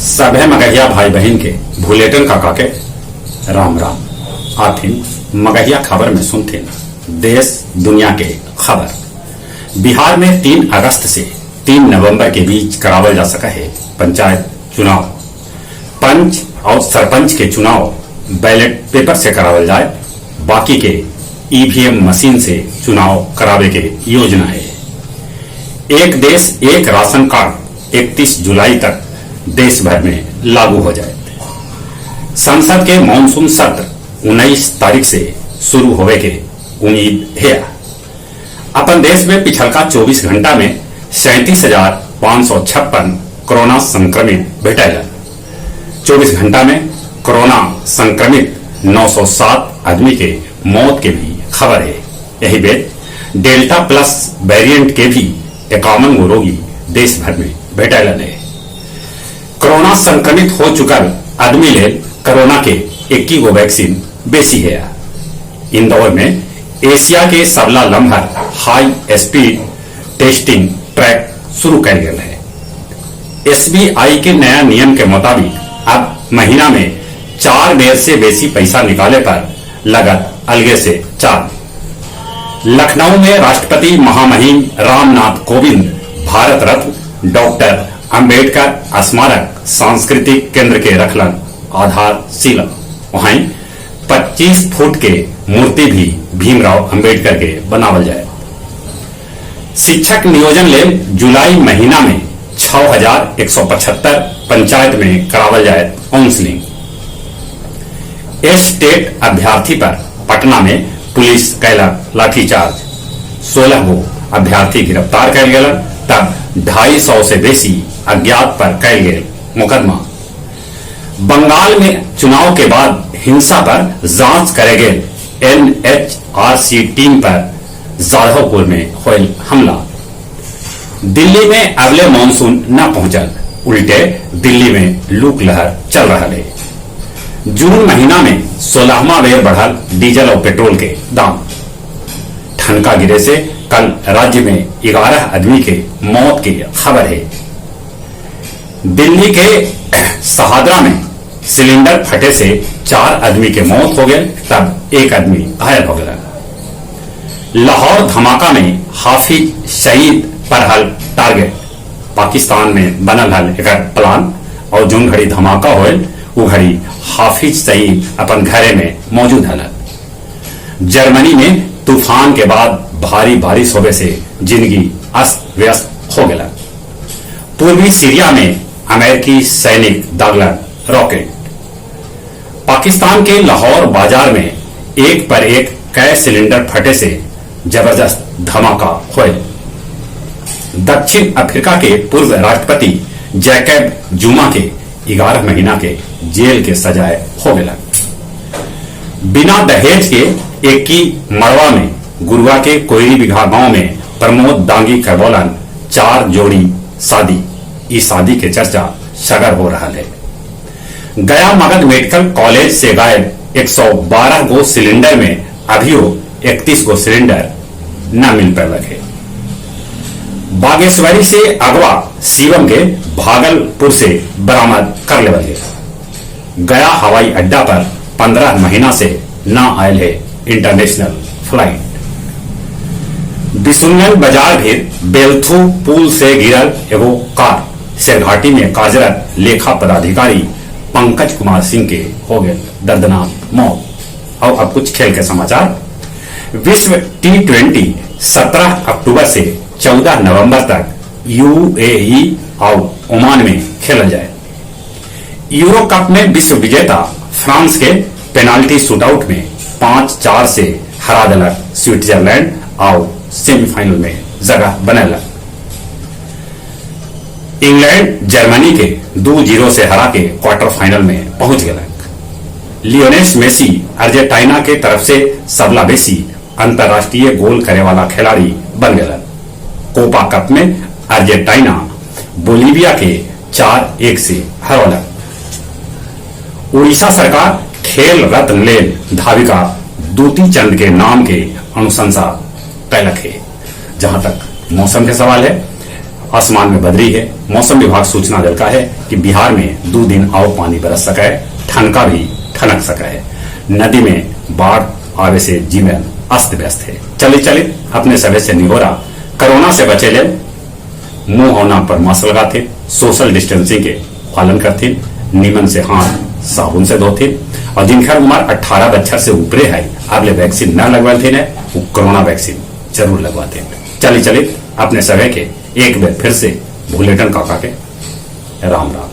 सभे मगहिया भाई बहिन के भुलेटन काका के राम राम। आथिन मगहिया खबर में सुनथिन देश दुनिया के खबर। बिहार में 3 अगस्त से 3 नवंबर के बीच करावल जा सका है पंचायत चुनाव। पंच और सरपंच के चुनाव बैलेट पेपर से करावल जाए, बाकी के ईवीएम मशीन से चुनाव करावे के योजना है। एक देश एक राशन कार्ड 31 जुलाई तक देश भर में लागू हो जाए। संसद के मानसून सत्र 19 तारीख से शुरू होवे के उम्मीद है। अपन देश में पिछलका 24 घंटा में 37,556 कोरोना संक्रमित भेटल। 24 घंटा में कोरोना संक्रमित 907 आदमी के मौत के भी खबर है। यही बेर डेल्टा प्लस वेरिएंट के भी 51 गो रोगी देश भर में भेटल है। कोरोना संक्रमित हो चुकल आदमी लेल कोरोना के 21 गो वैक्सीन बेसी है। इंदौर में एशिया के सबला लम्हर हाई स्पीड टेस्टिंग ट्रैक शुरू कयल गेल है। एसबीआई के नया नियम के मुताबिक अब महीना में 4 बेर से बेसी पैसा निकाले पर लगत अलगे से चार्ज। लखनऊ में राष्ट्रपति महामहिम रामनाथ कोविंद भारत रत्न डॉक्टर अंबेडकर स्मारक सांस्कृतिक केंद्र के रखलन आधारशिला। वहीं 25 फुट के मूर्ति भी भीमराव अंबेडकर के बनावल जाए। शिक्षक नियोजन लेल जुलाई महीना में 6,175 पंचायत में करावल जाए काउंसलिंग। एस टेट अभ्यर्थी पर पटना में पुलिस कैलक लाठीचार्ज। 16 गो अभ्यर्थी गिरफ्तार कैल गेलन, तब 250 से बेसी अज्ञात पर कैल गेल मुकदमा। बंगाल में चुनाव के बाद हिंसा पर जांच करे गेल एनएचआरसी टीम पर जाधवपुर में होयल हमला। दिल्ली में अगले मानसून न पहुंचल, उल्टे दिल्ली में लूक लहर चल रहा है। जून महीना में 16वां बेर बढ़ल डीजल और पेट्रोल के दाम। ठनका गिरे से कल राज्य में 11 आदमी के मौत की खबर है। दिल्ली के सहादरा में सिलेंडर फटे से 4 आदमी के मौत हो गए, तब 1 आदमी घायल हो गया। लाहौर धमाका में हाफिज सईद पर हल टारगेट। पाकिस्तान में बनल हल एक प्लान और जोन घड़ी धमाका होल वो घड़ी हाफिज सईद अपन घरे में मौजूद हल। जर्मनी में तूफान के बाद भारी बारिश होवे से जिंदगी अस्त व्यस्त हो गया। पूर्वी सीरिया में अमेरिकी सैनिक दागलन रॉकेट। पाकिस्तान के लाहौर बाजार में एक पर एक कई सिलेंडर फटे से जबरदस्त धमाका हुए। दक्षिण अफ्रीका के पूर्व राष्ट्रपति जैकब जुमा के 11 महीना के जेल के सजाए हो गया। बिना दहेज के एक की मड़वा में गुरुआ के कोयरी बिघा गांव में प्रमोद दांगी करबोलन 4 जोड़ी शादी। इस शादी के चर्चा सगर हो रहा है। गया मगध मेडिकल कॉलेज से गायब 112 गो सिलेंडर में अभियो 31 गो सिलेंडर न मिल पाए है। बागेश्वरी से अगवा शिवम के भागलपुर से बरामद कर लेवल गया। गया हवाई अड्डा पर 15 महीना से न आयल है इंटरनेशनल फ्लाइट। बिसुनगंज बाजार भी बेलथू पुल से गिरल एगो कार। शेरघाटी में कार्यरत लेखा पदाधिकारी पंकज कुमार सिंह के हो गए दर्दनाक मौत। और अब कुछ खेल के समाचार। विश्व T20 17 अक्टूबर से 14 नवंबर तक यूएई और ओमान में खेला जाए। यूरो कप में विश्व विजेता फ्रांस के पेनाल्टी शूटआउट में 5-4 से हरा दिलक स्विट्जरलैंड और सेमीफाइनल में जगह बनैलक। इंग्लैंड जर्मनी के 2-0 से हरा के क्वार्टर फाइनल में पहुंच गया। लियोनेल मेसी अर्जेंटीना के तरफ से सबला बेसी अंतर्राष्ट्रीय गोल करे वाला खिलाड़ी बन गया। कोपा कप में अर्जेंटीना बोलीविया के 4-1 से हरौलक। उड़ीसा सरकार खेल रत्न लेल धाविका दूती चंद के नाम के अनुशंसा कैलक है। जहां तक मौसम के सवाल है, आसमान में बदरी है। मौसम विभाग सूचना देलका है कि बिहार में 2 दिन और पानी बरस सके है, ठनका भी ठनक सके है। नदी में बाढ़ आवे से जीवन अस्त व्यस्त है। चले चले अपने सभे से निहोरा, कोरोना से बचे ले मुंह और नाक पर मास्क लगाते, सोशल डिस्टेंसिंग के पालन करते, नीमन से हाथ साबुन से धोते और जिनकर उम्र 18 बच्चर से ऊपरे है अगले वैक्सीन न लगवाते ने वो कोरोना वैक्सीन जरूर लगवाते। चले चले अपने सभे के एक बार फिर से भुलेटन काका के राम राम।